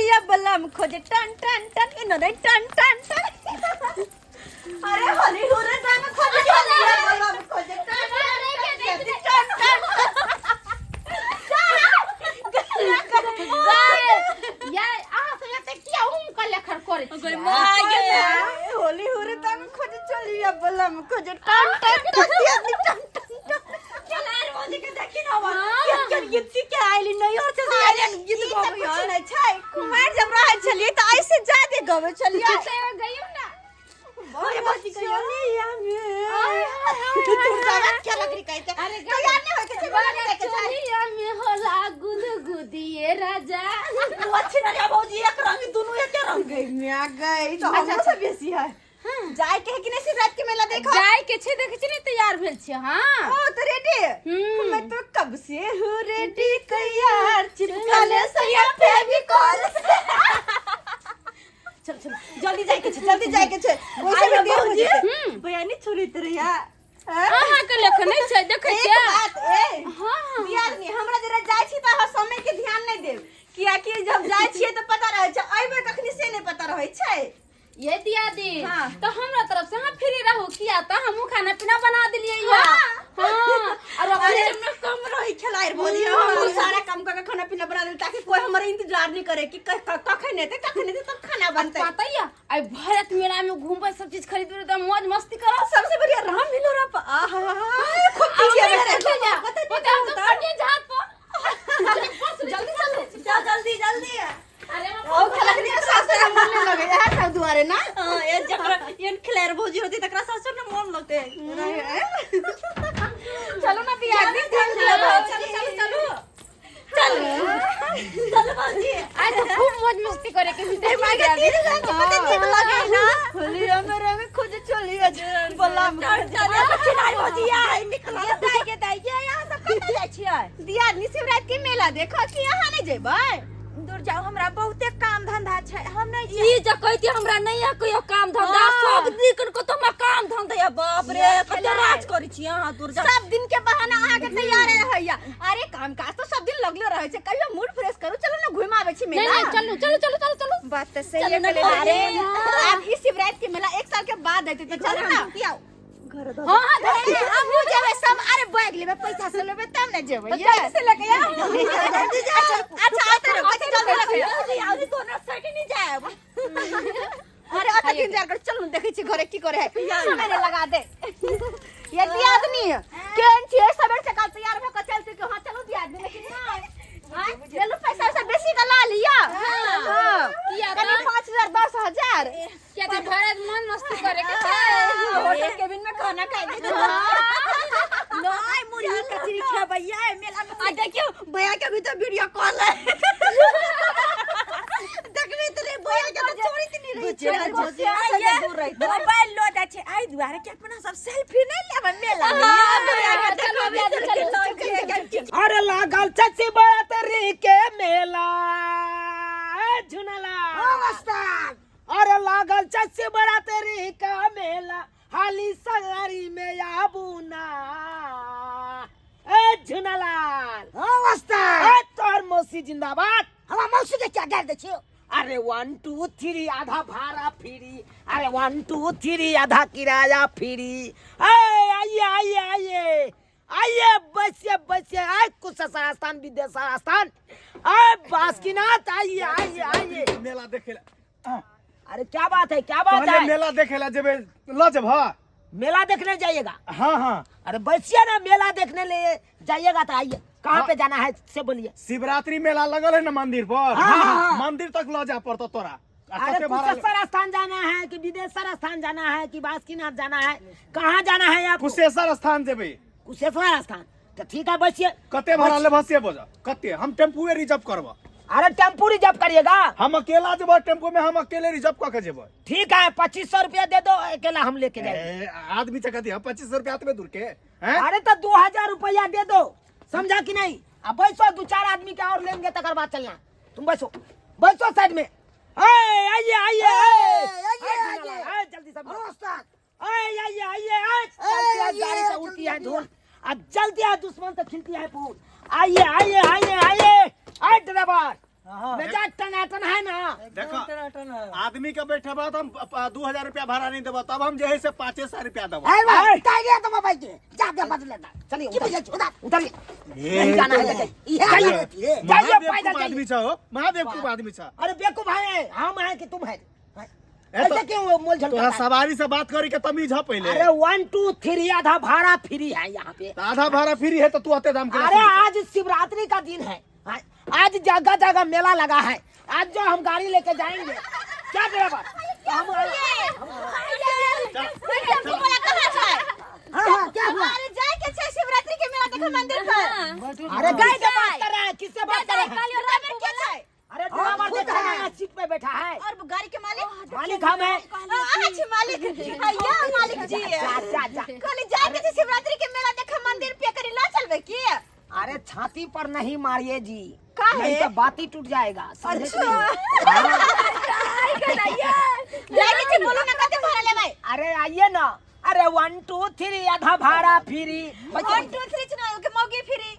चलिया बलम खोजे टन टन टन इन रे टन टन टन। अरे होली हुरे रंग खोजे चलिया बलम खोजे टन टन टन टन या अहाँ सब एते किया उम के लेखर करै छियै? होली हुरे रंग खोजे चलिया बलम खोजे टन टन टन टन टन टन। चल आर भौजी के देखी ना के के गीत सीख के आइली नहीं और से आइली गीत गाबै कुछ नहीं छै। कुमार जब रहै छलियै तऽ ऐसे जादे गबै छलियै। तऽ एगो गइयौ ना। अरे भौजी चलिया में तू जाना क्या लकड़ी कहते अरे तैयार नहीं होय के छै बड़ा के छै। चोलिया में होला गुदगुदिए राजा। तू अच्छी ना रे भौजी, एक रंग दुनू एके रंग गई में आ गई तो हमरो से बेसी है। जाय के है कि नहीं शिवरात के मेला देखो? जाय के छै, देखै छी ने तैयार भेल छी। हाँ ओ तो रेडी। हम्म। मैं तो कब से हूँ रेडी तैयार, चिपका ले सैया फेविकॉल से। चल चल जल्दी जाय के छै, जल्दी जाय के छै, ओइसे भी देर हो जेतै। हम्म। भैया नहीं छोड़ी तेरे यार। हाँ? अहाँ के लेखन नहीं छै, देखै एक छियै। बात ए हाँ। दियादनी, हमरा जरा जाय छी तऽ अहाँ समय के ध्यान नहीं देब, कियाकि जब जाय छियै तऽ पता रहै छै, अयबै कखनी से नहीं पता रहै छै। ये दियादी हाँ। तो हमरा तरफ से अहाँ फ्री रहू, किया तऽ हमहूँ खाना पीना बना देलियै या। हाँ। और अरे अपने हमरा कम रही खेलाइ भौजी, हम सारा काम करके खाना पीना बना देल ताकि कोई हमर इंतजार नहीं करे कि कखन एतै कखन एतै तब खाना बनतै। पता या आई भरत मेला में घूमबै, सब चीज खरीदबै तऽ मौज मस्ती करब। सबसे बढ़िया राम मिलो रा, आहा खूब चीज है मेरे। पता नहीं पता हम तो होता। पटिया झात पर जल्दी चलो, जाओ जल्दी जल्दी। अरे हम ओ खलकनी के सासुर हम मन नहीं लगे यार सब दुआरे ना। हां ये जकरा ये खिलार भौजी होती तकरा सासुर ने मन लगते। चलो ना दियादनी, चलो चलो चलो चलो चलो चलो भौजी। आई तो खूब मौज मस्ती करे के भी ए माय के तीर जान के पता नहीं लगे ना। होली में रंग खोज चली आज बला में चल चिनाई भौजी आ निकल जाय के दाइ ये यहाँ सब कतऽ जाइ छियै? दियादनी शिवरात के मेला देखो कि यहाँ नहीं जेबै? दूर जाओ, हमरा बहुते काम धंधा छै, हम नहीं जायब। ई जे कहती हमरा नहीं है कोई काम धंधा, हाँ। सब दिन को तो हमरा काम धंधा है। बाप रे ये कते खेलाय। राज करै छी अहाँ दूर जा। सब दिन के बहाना अहाँ के तैयार रहैया। अरे काम काज तो सब दिन लगले रहै छै, कहियो मूड फ्रेश करू, चलू ना घुमा आबै छी नहीं मेला। नहीं चलू चलू चलू चलू चलू। बात तो सही है। चलू ना कले घरे। अरे अब ई शिवरात के मेला एक साल के बाद एतै तऽ चलू ना। पियाओ। हाँ हाँ अरे हमहूँ जेबै सब, अरे बैग लेबै पैसा से लेबै तब ने जेबै। तो जल्दी से लेके आओ। जल्दी जाओ। अच्छा आते रहो, कथी जल्दी रखै। आउरी दोनों साइड नहीं जायब। अरे अत इंतजार कर, चलू देखै छी घरे की करे है, समय ने लगा दे। ये दियादनी केहन छियै, सबेर सकाल तैयार भऽ कऽ चलते कि हाँ चलू दियादनी, लेकिन नहि। हाँ, लेलू पैसा वैसा बेसी के ला लिअ। हाँ। किया कनि तऽ 5000 10,000। किया तऽ भरत मन मस्ती करे के छै। होटल केबिन में खाना खाइ के छै। नहीं मुरही कचरी खेबैया मेला में। आ देखियो भैया के अभी तो वीडियो कॉल है, देखबे तो रे भैया के तो चोरी त नहीं रही छै। भौजी मोबाइल लो जाइ छै एहि दुआरे कि अपना सब सेल्फी नहीं लेबै मेला में। भैया के चलू, देखबे चलू, तो चलू, चलू। अरे लागल छै शिवरात्रि के मेला झुनला। अरे लागल छै शिवरात्रि का मेला, हाली सगारी में आबू ना ए झुनलाल। ए तोहर मौसी जिंदाबाद। हमरा मौसी के क्या गारि दै छियौ? अरे 1 2 3 आधा भाड़ा फ्री, अरे 1 2 3 आधा किराया फ्री। ए आइए आइए आइए आइए, बसिए बसिए, आए कुशेश्वर स्थान विदेश्वर स्थान, आए बासुकीनाथ, आइए आइए आइए। मेला देखे ला। अरे क्या बात है, क्या बात कहलियै है? मेला देखे ला जेबै, ल जेब? हाँ मेला देखने जाइएगा? हाँ हाँ। अरे बैसिए ना, मेला देखने ले जाइएगा तो आइए। कहाँ हाँ। पे जाना है से बोलिए। शिवरात्रि मेला लगल है ना मंदिर पर। हाँ, हाँ। मंदिर तक ल जा पड़तो तोरा। आ अरे कते भाड़ा ले- कुशेश्वर स्थान जाना है कि विदेश्वर स्थान जाना है कि बासुकीनाथ जाना है, कहाँ जाना है आपको? कुशेश्वर स्थान जेबै। कुशेश्वर स्थान तो ठीक है, बैसिए। कते भाड़ा लेबह से बोझ कते? हम टेम्पुए रिजर्व करब। अरे टेम्पू रिजर्व करिएगा? हम अकेला जेबै टेम्पू में, हम अकेले रिजर्व कऽ के जेबै। ठीक है, 2500 रुपया दे दो, अकेला हम लेके जाएंगे। ए, आदमी चका दिया 2500 रुपया आतबे दूर के हैं? अरे तो 2000 रुपया दे दो, समझा कि नहीं? अब बैसो, 2-4 आदमी के और लेंगे तकर बाद चलना। तुम बैसो बैसो साइड में। ए, आइए आइए आइए आइए, आइए, जल्दी सब आइए आइए आइए आइए। चलती है गाड़ी से उड़ती है धूल, अब जलती है दुश्मन से खिलती है फूल। आइए आइए आइए आइए आइए ड्राइवर मेजाज टनाटन है ना। देखो आदमी के बैठे बा तो हम 2000 रुपया भाड़ा नहीं देबो, तब हम जे है से 500 रुपया देबो। अरे भाई टाइगर तो बाबा के जा दे बदले दा। चलिए उधर उधर नहीं जाना है, जाइए जाइए पैदल आदमी छो, महाबेवकूफ आदमी छो। अरे बेवकूफ है हम हैं कि तुम है? ऐसे क्यों मोल झल? तोरा सवारी से बात करी के तमीज है पहले। अरे 1 2 3 आधा भाड़ा फ्री है यहाँ पे। आधा भाड़ा फ्री है तो तू आते दाम के। अरे आज शिवरात्रि का दिन है, आज जगह जगह मेला लगा है, आज जो हम गाड़ी लेके जाएंगे क्या बराबर हम। हाँ क्या हुआ? अरे जाए के छै शिवरात्रि के मेला देखो मंदिर पर। अरे गाय से बात कर रहा है, किससे बात कर रहा है? अरे ड्राइवर देखा है सीट पे बैठा है। और गाड़ी के मालिक? मालिक हम है। अच्छा मालिक, भैया मालिक जी। जा जा कल जाए के शिवरात्रि के मेला देखो मंदिर पे करी ला चलबे की? अरे छाती पर नहीं मारिए जी, काहे? नहीं तो बाती टूट जाएगा। अच्छा जाए के बोलो ना कते भाड़ा लेबै? अरे आइए ना। अरे 1 2 3 आधा भाड़ा फ्री। 1 2 3 चना के मौगी फ्री।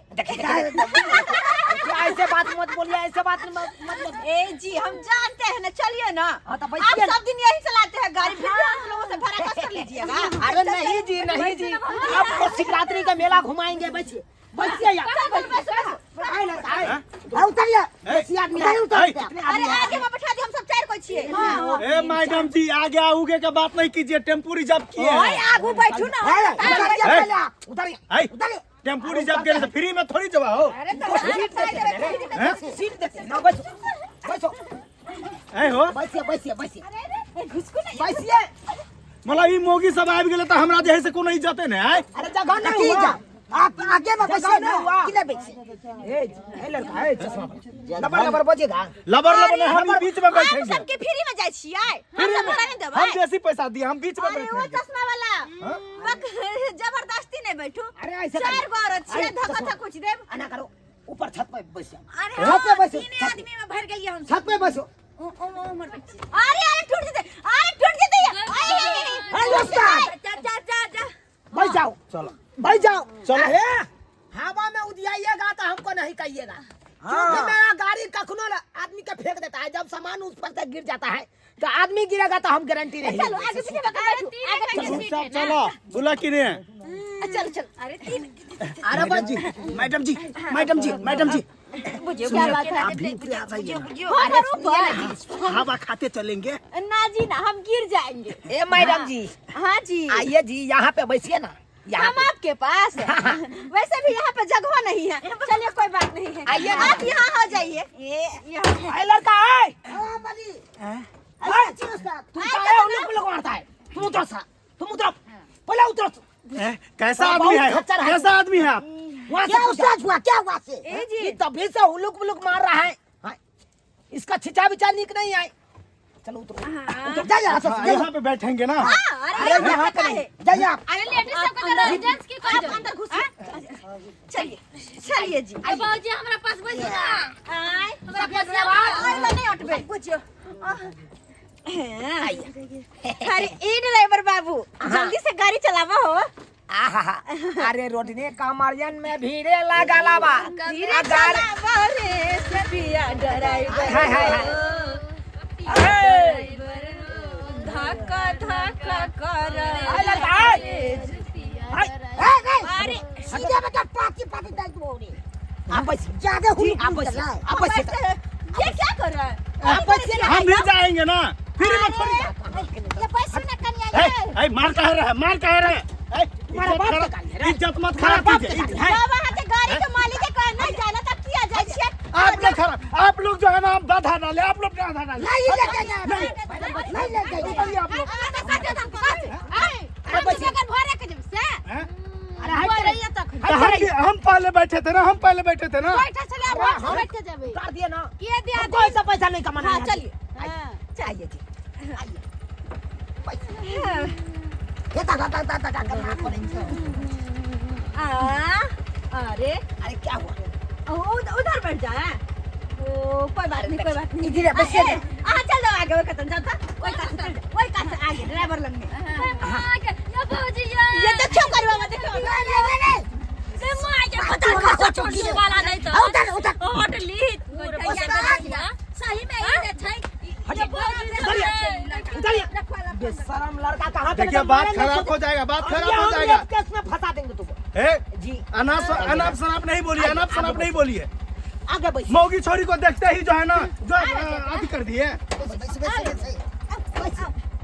ऐसे बात मत बोलिए, ऐसे बात मत मत। ए जी हम जानते हैं ना, चलिए ना। हाँ तो आप सब दिन यही चलाते हैं गाड़ी, फिर भी हम लोगों से भाड़ा कस कर लीजिएगा। अरे नहीं जी नहीं जी, आपको शिवरात्रि का मेला घुमाएंगे। बचिए बचिए यार, उतरिए आदमी। अरे आगे में बैठा दी, हम सब चार कोई छिए। ए मैडम जी आगे आऊगे का बात नहीं कीजिए, टेम्पू रिजर्व किए हैं। आगू बैठू ना, उतरिए उतरिए। टेम्पू रिजर्व के तो फ्री में थोड़ी जवा हो। अरे तो सीट दे ना, बैठो बैठो। ए हो बैठिए बैठिए बैठिए। अरे घुसकू नहीं बैठिए। मतलब ई मोगी सब आबि गेलै त हमरा जे है से कोनो इज्जते नै आय। अरे जगह नहीं हुआ, आप आगे में बैठिए ना, किले बैठिए? ए ए लड़का ए चश्मा लबर लबर बजेगा। लबर लबर नहीं, हम बीच में बैठेंगे। हम सबके फ्री में जाय छियै, हम सब भाड़ा नहीं देबै। हम बेसी पैसा दिए, हम बीच में अरे वो बैठेंगे। चश्मा वाला जबरदस्ती नहीं बैठू। अरे ऐसे चार गो औरत छियै, धक्का धक्का कुछ देब। आना करो, ऊपर छत पे बैठ जाओ। अरे छत पे बैठो, तीन आदमी में भर गई हम। छत पे बैठो। अरे अरे टूट जेतै, अरे टूट जेतै। अरे उस्ताद जा जा जा जा बैठ जाओ, चलो बैठ जाओ। चलो। अरे हवा में उदियाइएगा तो हमको नहीं कहिएगा, क्योंकि मेरा गाड़ी कखनो आदमी के फेंक देता है। जब सामान उस पर से गिर जाता है तो आदमी गिरेगा तो हम गारंटी नहीं। चलो आगे पीछे बैठो, आगे सब चलो बुला की ने। चल चल। अरे तीन। अरे बस जी मैडम जी मैडम जी मैडम जी बुझियो क्या बात है? आप भी ऊपर आ जाइए, अरे ऊपर हवा खाते चलेंगे ना जी ना, हम गिर जाएंगे। ए मैडम जी। हाँ जी आइए जी, यहाँ पे बैठिए ना। हम आपके पास वैसे भी यहाँ पे जगह नहीं है। चलिए कोई बात नहीं है, आइए आप यहाँ हो जाइए। लड़का आए तुम काहे उन लोग मारता है? तुम उतरो सा, तुम उतरो पहले उतरो। कैसा आदमी है, कैसा आदमी है आप? क्या उस्ताद हुआ, क्या हुआ से? ए जी तभी से उलुक मुलुक मार रहा है। इसका छिचा बिचा नीक नहीं आए। चलो उतरो उतरो, जाइए यहाँ पे बैठेंगे ना। अरे यहाँ पे नहीं, जाइए आप। अरे लेडीज सबके तो जेंट्स की आप अंदर घुसिए। चलिए चलिए जी। अरे बाबूजी हमरा पास बैठो ना। आए हमरा पास आए ला नहीं हटबे बुझियो। अरे ए ड्राइवर बाबू जल्दी से गाड़ी चलावा हो। आहा अरे रोडने कामरियन में भीड़े लगा लावा। धीरे चलावा रे सबिया ड्राइवर। हाय हाय हाय धक्का धक्का कर। अरे सीधे बेटा पाती पाती डाल दो रे। आप बस ज्यादा हुई आप बस आप बस ये क्या कर रहा है? आप बस हम भी जाएंगे ना फिर में थोड़ी। ये पैसे ना कन्या ए ए मार काहे रहा है, मार काहे रहा है? तुम्हारा बाप के गाली है, इज्जत मत खराब कीजिए। बाबा हाथे गाड़ी के मालिक के कहे नहीं जाना तब किया जाय छै। आप लोग खराब, आप लोग जो है ना आप बाधा डाले, आप लोग बाधा डाले। नहीं लेके जाए, नहीं लेके जाए आप लोग। अरे बच्चा भरे के जब से अरे हट हम पहले बैठे थे ना, हम पहले बैठे थे ना। बैठे चले आप बैठ के जाबे। उतार दिए ना, के दिया हमको ऐसा पैसा नहीं कमाना। हां चलिए आइए जी आइए। ये ता ता ता ता करना पड़ेगा। आ अरे अरे क्या हुआ? उधर बैठ जाए। ओ कोई बात नहीं, कोई बात नहीं। इधर बस आ चल जाओ आगे, वो खत्म जाता। वही कासे चल जाओ, वही कासे आगे ड्राइवर लग में। या बाबूजी या ये देखो करवा मत देखो। नहीं नहीं नहीं से मां के पता खसो छोड़ने वाला नहीं तो उधर उधर होटली उस्ताद बेशरम लड़का कहाँ पे देखिए बात खराब हो जाएगा, बात खराब हो जाएगा। केस में फंसा देंगे तुमको। ए जी अनाप शनाप नहीं बोलिए, अनाप शनाप नहीं बोलिए। आगे बैठ। मौगी छोरी को देखते ही जो है ना जो अथी कर दिए।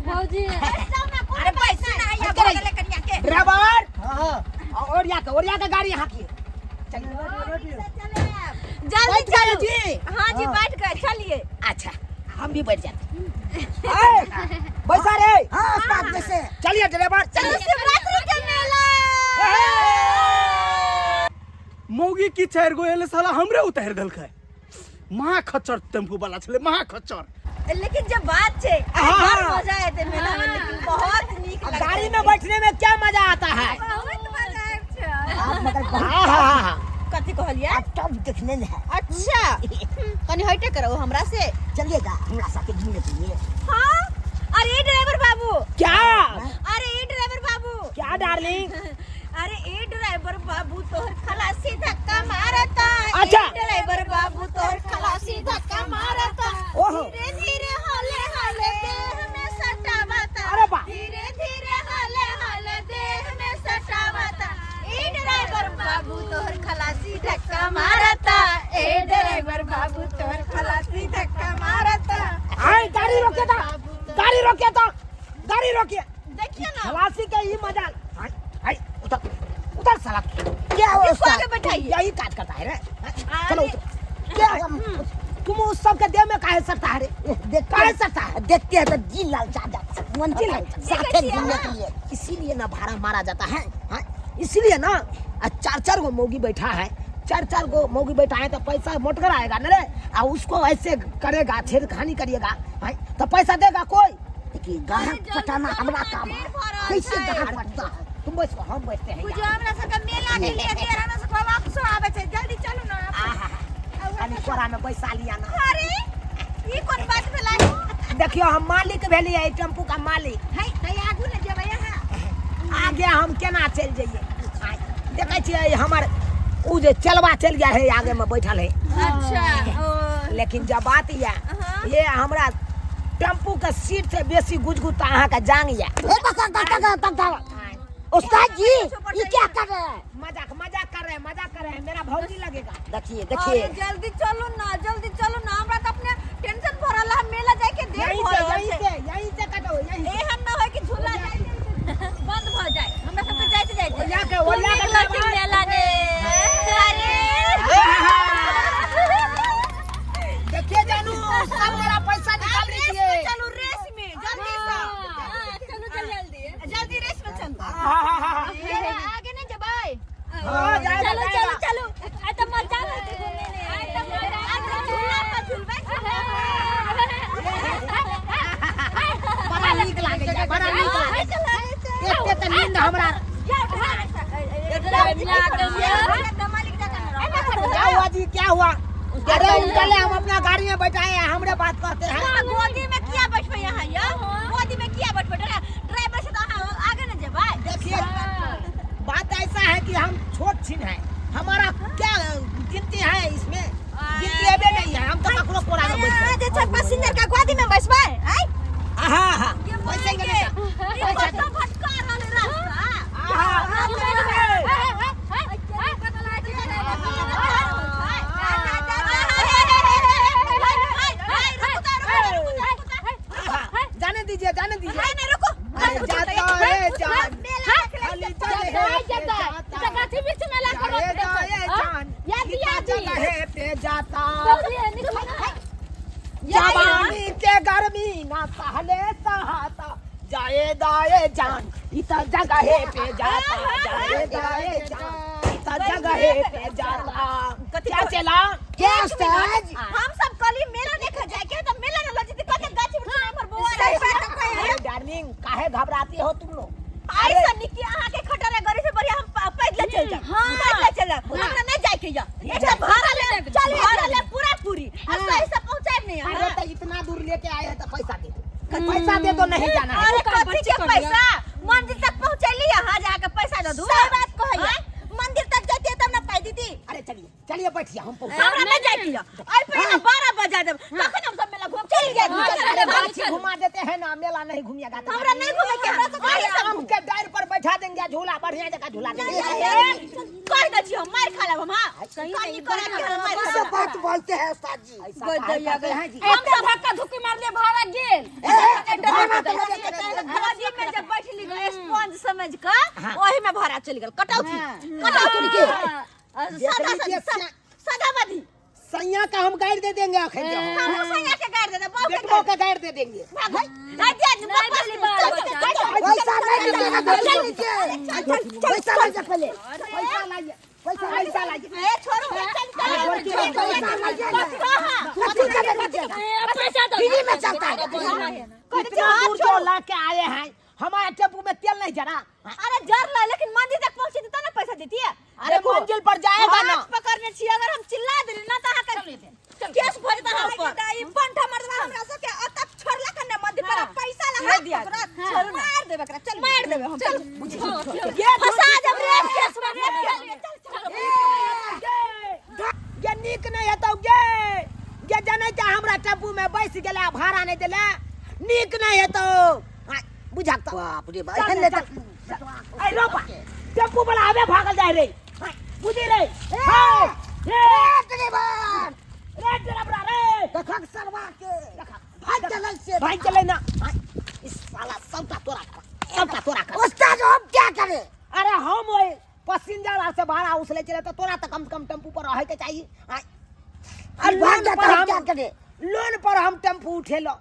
भौजी अरे पैसा ना आया बगल कनिया के। ड्राइवर हां और या के गाड़ी हाँकिए। चलिए जल्दी चलो जी। हां जी बैठ गए, चलिए। अच्छा हम भी बैठ जाते हैं। बैसा रे। हां उस्ताद जैसे। चलिए ड्राइवर चलो चलिए। शिवरात्रि के मेला। मौगी की चार गो एले साला हमरे उतार देलकै। महा खच्चर टेम्पू वाला छले, महा खच्चर। लेकिन जब बात छे हाँ। बड़ मजा आते मेला में, लेकिन बहुत नीक लगता। गाड़ी में बैठने में क्या मजा आता है? बहुत मजा आबै छै। आप मगर बहुत हाँ हाँ हाँ कथी कहलियै? आप टॉप देखने में है। अच्छा कनी हटे करो हमरा से। चलिएगा हमरा साथे घूमने के लिए। हाँ अरे ड्राइवर बाबू। क्या? अरे ड्राइवर बाबू। क्या डार्लिंग? अरे ए ड्राइवर बाबू तोहर खलासी धक्का मारता। अच्छा। ए ड्राइवर बाबू तोहर खलासी धक्का मारता। ओहो। धीरे धीरे हौले हौले देह में सटावता। अरे बा। धीरे धीरे हौले हौले देह में सटावता। ए ड्राइवर बाबू तोहर खलासी धक्का मारता। ए ड्राइवर बाबू तोहर खलासी धक्का मारता। आए गाड़ी रोके तो, गाड़ी रोके तो, गाड़ी रोकिए। देखिए ना खलासी के ही मजा। आई आई उतर उतर साला। क्या हुआ इसको उस्ताद? आगे बैठाइए। यही काज करता है रे। चलो उतरो। क्या हुआ? तुम उस सब के देह में काहे सटता है रे? देख काहे सटता है? देखते हैं तो जी लालचा जाता है, मन जी लालचा साथे घूमने के लिए। इसीलिए ना भाड़ा मारा जाता है। हाँ? इसीलिए ना चार चार गो मौगी बैठा है, चार चार गो मौगी बैठा है तो पैसा मोटगर आएगा ना रे। आ उसको ऐसे करेगा, छेड़खानी करिएगा भाई तो पैसा देगा कोई? देखिए गाहक पटाना हमरा काम है। कैसे गाहक पटता है? तुम बैठो हम बैठते हैं। बुझो हमरा सबके मेला के लिए देर, हमरा सबके वापस आवे छै, जल्दी चलू ना। आहा कनी कोरा में बैसा लिया ना। अरे ई कोन बात भेलै? देखियो हम मालिक भेलियै टेम्पू का मालिक। है त आगू ने जेबै अहाँ। आगे हम केना चलि जइयै? देखै छियै हमर उ जे चलवा चलि गया है आगे में बैठल है। अच्छा ओ लेकिन जब बात या ये हमरा टेम्पू के सीट से बेसी गुजगुता अहाँ के जांग या। उस्ताद जी ये क्या कर रहे हैं? मजाक मजाक कर रहे हैं, मजाक कर रहे हैं, मेरा भौजी लगेगा। देखिए अरे देखिए जल्दी चलू ना, जल्दी चलू ना, हमरा त अपने टेंशन भरल है, मेला जाय के देर यहीं भ से रहल यहीं छै। से यहीं से कटो, यहीं से। एहन न होय कि झूला जाय बंद भ जाय, हमरा सबके जाइते जाइते। ओरिया के ओरिया के नीक लगै मेला ने। अरे देखिए जानू सब मेरा पैसा निकाल रेस लीजिए। में चलू, रेस में जल्दी से। हाँ, चलू जल्दी जल्दी रेस में चलू। हाँ आगे नहीं जबै। जाएगा, चलो जाएगा। चलो चलो। आ त मजा आते घूमे ने। आ त मजा आगे झूला पर झूलबै। बड़ा नीक लागैया, बड़ा नीक लागैया। एते त नींद हमरा। क्या हुआ जी, क्या हुआ? अरे उनकले हम अपना गाड़ी में बैठाए हैं, हमरे बात कहते हैं। गोदी में किया बैठबै यहाँ यौ? गोदी में किया बैठबै? ड्राइवर से तो अहाँ आगे न जेबै। देखिए बात ऐसा है कि हम छोट छिन है, हमारा क्या गिनती है इसमें? गिनती अबे नहीं है, हम तो ककरो कोरा में बैठ अहाँ जे छै पैसेंजर के गोदी में बैसबै? आय आहा हा पैसेंजर के ई कतऽ भटका रहल रास्ता। आहा जाने दीजिए, जाने दीजिए। अरे जाता है जान, खाली चले है जाता, जाए जाए जान, कितना जगह है पे जाता। जवानी के गर्मी ना सहले सहाता, जाए दाए जान इतना जगह है पे जाता, जाए दाए जान इतना जगह है पे जाता। क्या चला क्या उस्ताद? हम सब कली मेला देखे जाए के त मेला न लजती कते गाछ वृक्ष हमर बौआ रहे। अरे डार्लिंग काहे घबराती हो तुम लोग? ऐसा निकी अहाँ के खटरे गरी से बढ़िया हम पैदल चल जाब, पैदल चल जाब, हमरा नहीं जाए के या। एकटा भाड़ा ले चल, भाड़ा ले पूरा पूरी आ सही से पहुंचाएब नहीं अरे अहाँ। तो इतना दूर लेके आए हैं तो पैसा दे दो, पैसा दे दो, नहीं जाना है। अरे कथी के पैसा? मंदिर तक पहुंचैली अहाँ जाके पैसा दऽ दू। सही बात कहैया, मंदिर तक जाइते तब ना पाइ दीदी। अरे चलिए चलिए बैठिए, हम पहुंचा। हमरा नहीं जाए के या। आइ पर 12 बजा देब तखन कखन हम सब मेला घूम चल गए। अरे गाछी घुमा देते हैं ना, मेला नहीं घूमिएगा तो। हमरा नहीं घूमे के, हमरा तो अरे आम के डार पर बैठा देंगे, झूला बढ़िया जगह झूला देंगे। कह दे छी हम मार खा लेब हम। हां कनी करा के हम मार खा सब बात बोलते हैं उस्ताद जी। ऐसा काहे करते हैं जी? एते धक्का धुक्की मारले भाड़ा गेल। गाड़ी में जब बैठली गए स्पंज समझ के ओही में भाड़ा चल गेल कटौती कटौती के सादा सादा सादा बादी। सैया का हम गाइड दे देंगे आखिर जो। हम सैया के गाड़ दे दे बाबू के बेटबो के गाइड दे देंगे। भाग भाई दे दे नहीं बकवास देली बाल चल बच्चा। पैसा नहीं मिलेगा तो लीजिए, पैसा लाइए पहले, पैसा लाइए, पैसा पैसा लाइए। ए छोड़ो चल चल पैसा लाइए ना। कथी के दीजिएगा? पैसा दो। फ्री में चलता है। इतना दूर जो ला के आए हैं, हमारे टेम्पू में तेल नहीं जरा। अरे जर ला, लेकिन मंदिर तक पहुंचे तो ना पैसा देती है। अरे मंजिल पर जाएगा ना। हाथ पकड़ने छी, अगर हम चिल्ला देली ना त अहाँ के केस भर देता हम पर। ई पंठा मर्दवा हमरा सब के अतक छोड़ला के ना मंदिर पर पैसा ला हाथ पकड़ा मार देबे एकरा, चल मार देबे हम, चल फंसा देब रे केस में रे, चल चल। गे नीक नहीं हेतौ गे, गे जनै छै हमरा टेम्पू में बैस गेलै आ भाड़ा नहीं देले, नीक नहीं हेतौ। बुझक त बाप रे बाप, चल एहन ने, ले चल। ऐ रोपा टेम्पू वाला आबे भागल जाय रे, बुझी रे। हे हे ड्राइवर रे ड्राइवर रे, देखक सरवा के भाग चलै से, भाग चलै ना। इस साला सबटा तोरा कर, सबटा तोरा कर। उस्ताद हम क्या करे? अरे हम ओए पैसेंजर आर से भाड़ा उसले चले तो तोरा तो कम से कम टेम्पू पर रहे के चाहिए। अरे भाग लोन जाता पर हम हम क्या करे? लोन पर हम टेम्पू उठेलो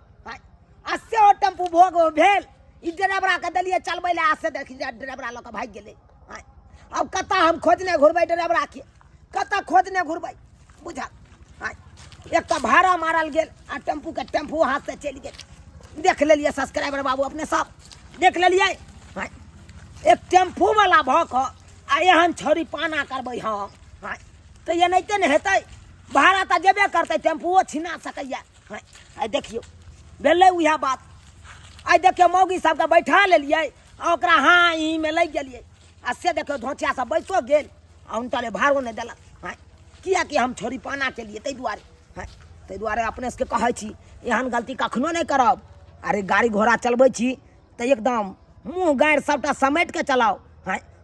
आ से ओ टेम्पू भोग भेल, ई ड्राइवरा के देलिए चलबै ले, आ से देखी ड्राइवरा लऽ के भागि गेलै। अब कतऽ हम खोजने घुरबै ड्राइवरा के, कतऽ खोजने घुरबै बुझल। एक तऽ भाड़ा मारल गेल आ टेम्पू के टेम्पू हाथ से चलि गेल। देख लेलिए सब्सक्राइबर बाबू अपने सब देख लेलिए। एक टेम्पू वाला भऽ कऽ आ एहन छौड़ी पाना करबै हम तऽ एनाहिते ने हेतै। भाड़ा तऽ जेबे करतै, टेम्पूओ छिना सकैए। आइ देखियौ भेलै उएह बात। आइ देखियौ मौगी सबके बैठा लेलियै आ ओकरा हाँ ई मे लागि गेलियै आ से देखियौ धोतिया सब बैसो गेल आ हुनका ले भाड़ो नहि देलक। किएकि हम छोड़ी पाना केलियै ताहि दुआरे। ताहि दुआरे अपने सबके कहै छी एहन गलती कखनो नहि करब। अरे गाड़ी घोड़ा चलबै छी तऽ एकदम मुँह गाड़ि सबटा समेटिके चलाउ।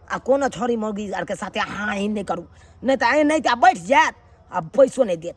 आ कोनो छोड़ी मौगी आरके साथे हाँ ही नहि करू, नहि तऽ नहि तऽ बैठ जायत आ पैसो नहि देत।